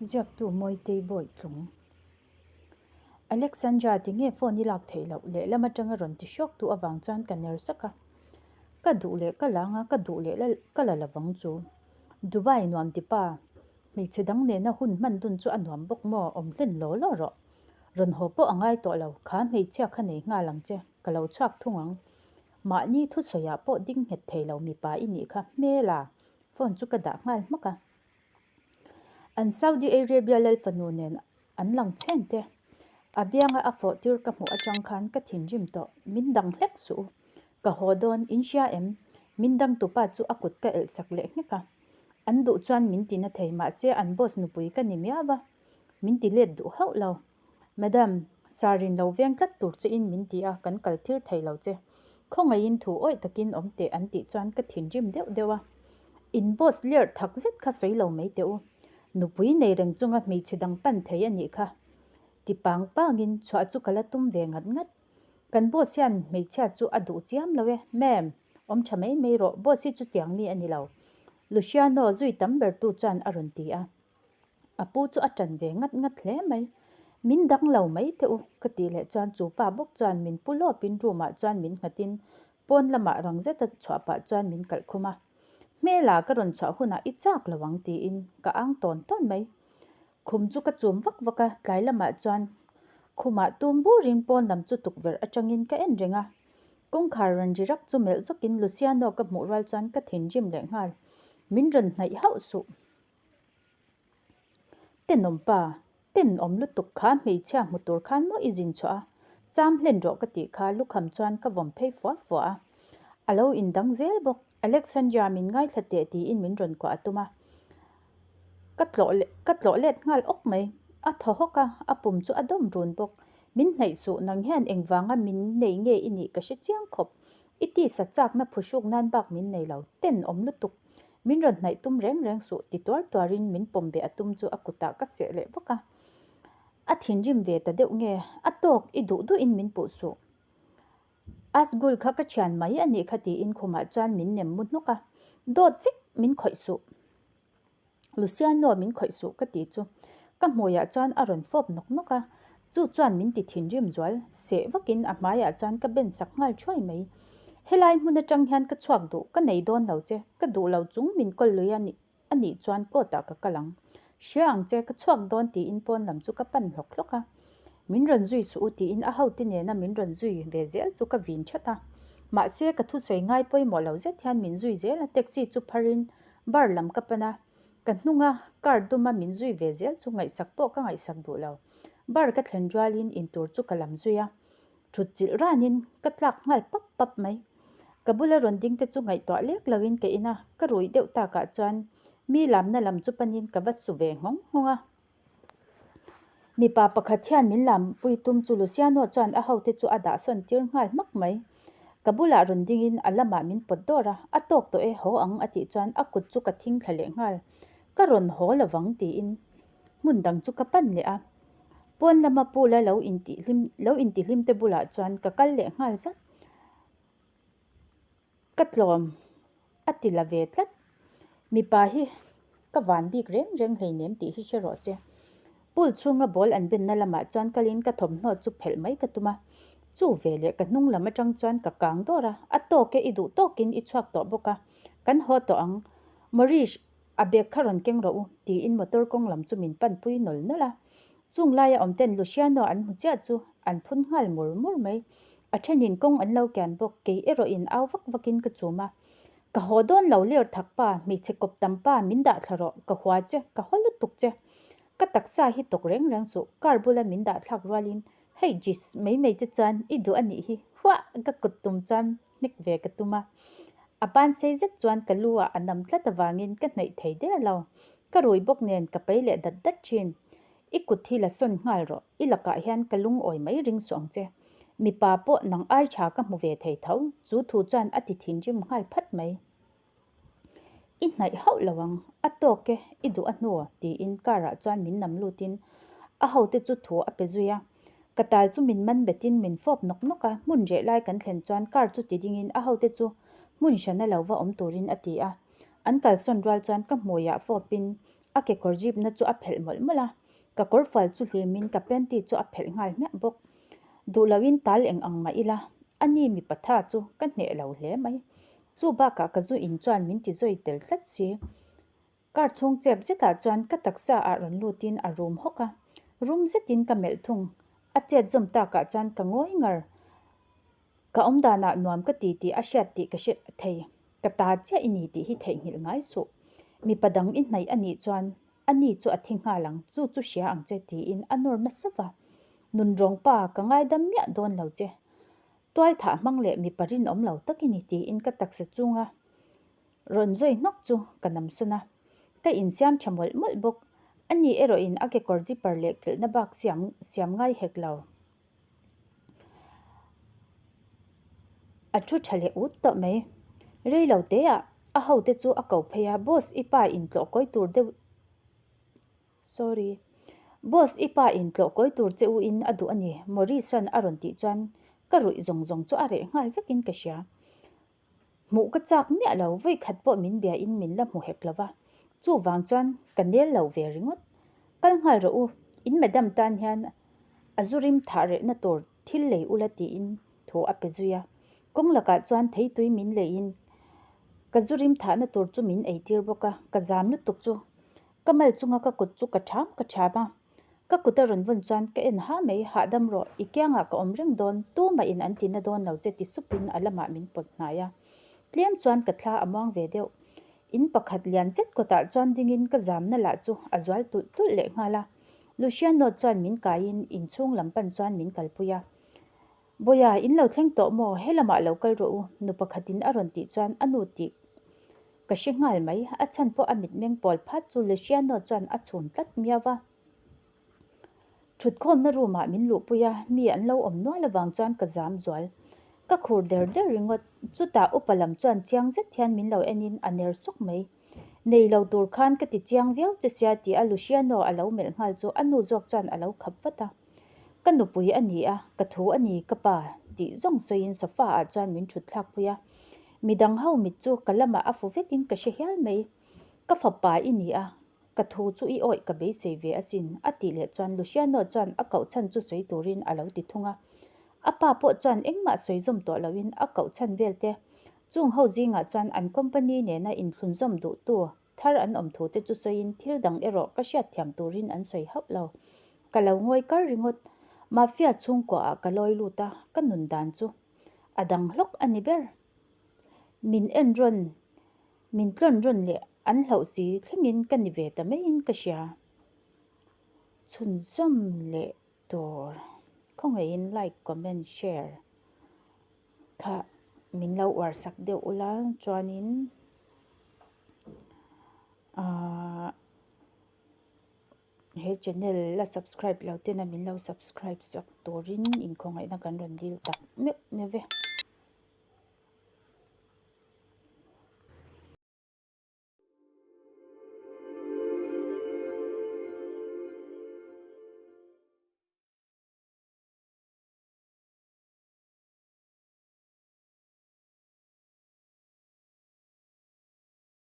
Ziaktu Mawitei Bawitlung. Alexandra tinge phone i lak theih loh lehlam atanga rawn ti hrawk tu avang chuan ka ner sak a. Ka duh leh ka la anga ka duh leh la ka la lovang chu. Dubai nuam ti pa, hmeichhe dang nena hun hman dun chu a nuam bawk maw awm hlen law law rawh. Rawn haw pawh a ngai tawh lo, kha hmeichhia kha nei nghal ang che, ka lo chhuak thung ang. Mahni thusawiah pawh ding nghet thei lo mipa i nih kha hmel a, phone chu ka dah nghal hmak a. An Saudi Arabia lal fanu nen an lang chhen te. A bianga a fawh tir ka hmuh atang khan ka thinrim tawh, min dang hlek suh u. Ka haw dawn, in hria em? Min dang tupa chu a kut ka elh sak leh nghek a. An duh chuan min ti na thei mahse an boss nupui ka ni miau a, min ti let duh hauh lo. Madam, Sir in lo veng tlat tur che in min ti a, kan kal tir thei lo che. Khawngaihin thu awih takin awm teh an tih chuan ka thinrim deuh deuh a. In boss lerh thak zet kha sawi lo mai teh u. Nupui nei reng chunga hmeichhe dang pan thei a nih kha. Ti pang pangin chhuah chu ka la tum ve ngat ngat. Kan boss hian hmeichhia chu a duh chiam lo e, Ma'am, awm tha mai mai rawh, boss hi chutiang mi a ni lo. Luciano zui tam bertu chuan a rawn ti a. A pu chu a ṭan ve ngat ngat hle mai. Min dang lo mai teh u, ka tih leh chuan chu pa bawk chuan min pu lawpin room ah chuan min nghatin pawn lamah rang zeta chhuah pah chuan min kalh khum a. Hmela ka rawn chhuah hunah i chak lo ang tiin ka ang tawn tawn mai. Khum chu ka chum vak vak a, tlai lamah chuan khumah tum burin pawn lam chu tukverh atangin ka en reng a. Kawngkhar rawn ri rak chu melh zawkin Luciano ka hmuh rual chuan ka thinrim leh nghal. Min rawn hnaih hauh suh. Tenawm pa, tenawm lutuk kha hmeichhia hmu tur khan maw i zin chhuah a, cham hlen rawh ka tih kha lukham chuan ka vawm phei fua fua a. A lo indang zel bawk, Alexandra min ngaithla teh tiin min rawn kuah a tum a. Ka tlawh leh ka tlawh let nghal awk mai, a thaw hawk a, a pum chu a dawm run bawk. Min hnaih suh, nang hian engvanga min nei nge i nih ka hre chiang khawp. I tisa chakna phuhruk nan bak min nei lo, tenawm lutuk. Min rawn hnaih tum reng reng suh ti tuar tuarin min pawm beh a tum chu a kutah ka seh leh vak a. A thinrim ve ta deuh nge, a tawk i duh duhin min puh suh. Asgul kha ka thian mai a nih kha tiin khumah chuan min nem mu hnawk a, dawt vek min khawih suh. Luciano min khawih suh ka ti chu ka hmuiah chuan a rawn fawp nawk nawk a, chu chuan min ti thinrim zual, seh vakin a hmaiah chuan ka ben sak nghal thuai mai. Helai hmun atang hian ka chhuak duh, ka nei dawn lo che, ka duh lo chung min kawl lui a nih a nih chuan court ah ka kal ang. Hria ang che, ka chhuak dawn tiin pawn lam chu ka pan hlawk hlawk a. Min rawn zui suh u tiin a hote nena min rawn zui ve zel chu ka vin that a. Mahse ka thusawi ngai pawimawh lo zet hian min zui zel a, taxi chu pharin Bar lam ka pan a, ka hnunga car duma min zui ve zel chu ngaihsak pawh ka ngaihsak duh lo. Bar ka thlen rualin intur chu ka lam zui a, thut chilh ranin ka tlak nghal pap pap mai. Ka bula rawn ding te chu ngaihtuah lek loin ka in a, ka ruih deuh takah chuan mi lamna lam chu panin ka va su ve nghawng nghawng a. Mipa pakhat hian min lampui tum chu Luciano chuan a hote chu a dah sawn tir nghal hmak mai. Ka bulah rawn dingin a lamah min pawt dawr a, a tawk tawh e, haw ang a tih chuan a kut chu ka thing thla leh nghal. Ka rawn haw lovang tiin hmun dang chu ka pan leh a. Pawn lama pool a lo intihhlim lo intihhlim te bulah chuan ka kal leh nghal zat. Ka tlawm a ti la ve tlat. Mipa hi ka van bik reng reng hleinem tih hi hre rawh se. Pool chhunga ball an benna lamah chuan kalin ka thawmhnaw chu phelh mai ka tum a. Chu veleh ka hnung lam atang chuan ka kang dawr a, a tawk e i duh tawkin i chhuak tawh bawk a, kan haw tawh ang. Maurice, A bag kha rawn keng rawh u, tiin motor kawng lam chu min panpui nawlh nawlh a. Chung laia awm ten Luciano an hmu chiah chu an phun nghal mur mur mai. A thenin kawng an lo kian bawk, kei erawhin au vak vakin ka chum a. Ka haw dawn lo ler thak pa, hmeichhe kawp tam pa, min dah thla rawh, ka hua che, ka haw lutuk che. Ka taksa hi tawk reng reng suh, car bula min dah thlak rualin, Hei Jis, mai mai che chuan i duh a nih hi, huah ka kut tum chuan hnek ve ka tum a. A ban sei zet chuan ka lu ah a nam tlat avangin ka hnaih thei der lo. Ka rui bawk nen ka pai leh dat dat thin. I kut hi la sawn nghal rawh, i lakah hian ka lungawi mai ring suh ang che. Mipa pawh nang ai tha ka hmu ve thei tho, chu thu chuan a ti thinrim nghal phat mai. I hnaih hauh lo ang, a tawk e, i duh a hnu tiin car ah chuan min nam lutin a hote chu thu a pe zui a. Ka tal chu min man betin min fawp nawk nawk a, hmun reh lai kan thlen chuan car chu ti dingin a hote chu hmun hrana lo va awm turin a ti a. An kalsawn rual chuan ka hmuiah fawpin A kekawr zipna chu a phelh mawlh mawlh a, ka kawrfual chu hlimin ka panty chu a phelh nghal hmiah bawk. Duh loin tal eng ang mah ila, a ni mipa tha chu ka hneh lo hle mai. Chu bakah ka zu in chuan min ti zawi tel tlat si. Car chhung chep zetah chuan ka taksa ah rawn lutin a rum hawk a, rum zetin ka melh thung. A chet zawm takah chuan ka ngawi ngar. Ka awm danah nuam ka ti tih a hriat tih ka hre thei. Ka ta chiah i ni tih hi theihnghilh ngai suh. Mipa dang i hnaih a nih chuan a ni chu a thi nghal ang, chu chu hria ang che tiin a nawr nasa va. Nunrawng pa, ka ngaidam miah dawn lo che. Tual thah hmang leh mipa rinawm lo tak i ni tiin ka taksa chunga rawn zawi hnawk chu ka namsawn a. Ka insiam tha mawlh mawlh bawk. Ani erawhin a kekawr zipper leh kilhna bak siam siam ngai hek lo. A thu tha leh ut tawh mai. Rei lo te ah a ho te chu a ko phei a, Boss i pa in tlawh kawi tur deuh Sorry. Boss i pa in tlawh kawi tur che u in a duh a ni Maurice-a'n a rawn tih chuan ka ruih zawng zawng chu a reh nghal vek in ka hria. Hmuh ka chak miah lo, vawi khat pawh min bia in min la hmu hek lo va, chuvang chuan ka nel lo ve ringawt. Kal nghal rawh u, in madam tan hian a zu rim thah rehna tur thil lei ula tiin thu a pe zui a. Kawng lakah chuan theitui min leiin ka zu rim thahna tur chu min eitir bawk a, ka zam lutuk chu ka mal chunga ka kut chu ka ṭham ka ṭham a. Ka kut a rawn vawn chuan ka en ha mai, hahdam rawh, i kiangah ka awm reng dawn, tumah in an ti na dawn lo che ti supin a lamah min pawt hnai a. Tlem chuan ka thla a muang ve deuh. In pakhat lian zet kawtah chuan dingin ka zamna lah chu a zual tulh tulh leh nghal a. Luciano chuan min kaiin inchhung lam pan chuan min kalpui a. Bawiha, in lo thleng tawh maw? He lamah lo kal rawh u, nu pakhatin a rawn tih chuan a nu tih ka hre nghal mai. A chhan pawh a mitmeng pawl phat chu Luciano chuan a chhun tlat miau va. Thutkhawmna room ah min luhpui a, mi an lo awm nual avang chuan ka zam zual. Ka khur der der ringawt. Chutah upa lam chuan chiang zet hian min lo enin a ner sawk mai. Nei lo tur khan ka ti chiang viau che sia tih a Luciano a lo melh nghal chu a nu zawk chuan a lo khap vat a. Ka nupui a ni a, ka thu a ni ka pa tih zawng sawiin sofa ah chuan min thut thlak pui a. Midang ho mit chu ka lamah a fu vekin ka hre hial mai. Ka fapa i ni a, ka thu chu i awih ka beisei ve asin a tih leh chuan Luciano chuan a koh chhan chu sawi turin a lo ti thung a. A pa pawh chuan engmah sawi zawm tawh loin a koh chhan vel te chung ho zingah chuan an company nena inthlunzawm duhtu Thar an awm thu te chu sawiin thil dang erawh ka hriatthiam turin an sawi hauh lo. Ka lo ngawi kar ringawt. Mafia chhungkuaah ka lawi lut a, ka nun dan chu a dang hlawk a ni ber. Min en rawn, min tlawn rawn leh an hlauh si thlengin ka ni ve ta maiin ka hria. Chhunzawm leh tur khawngaihin like, comment, share kha min lo uar sak deuh ula chuanin ahh he channel la subscribe lo tena min lo subscribe sak turin inkhawngaihna kan rawn dil tak meuh meuh ve.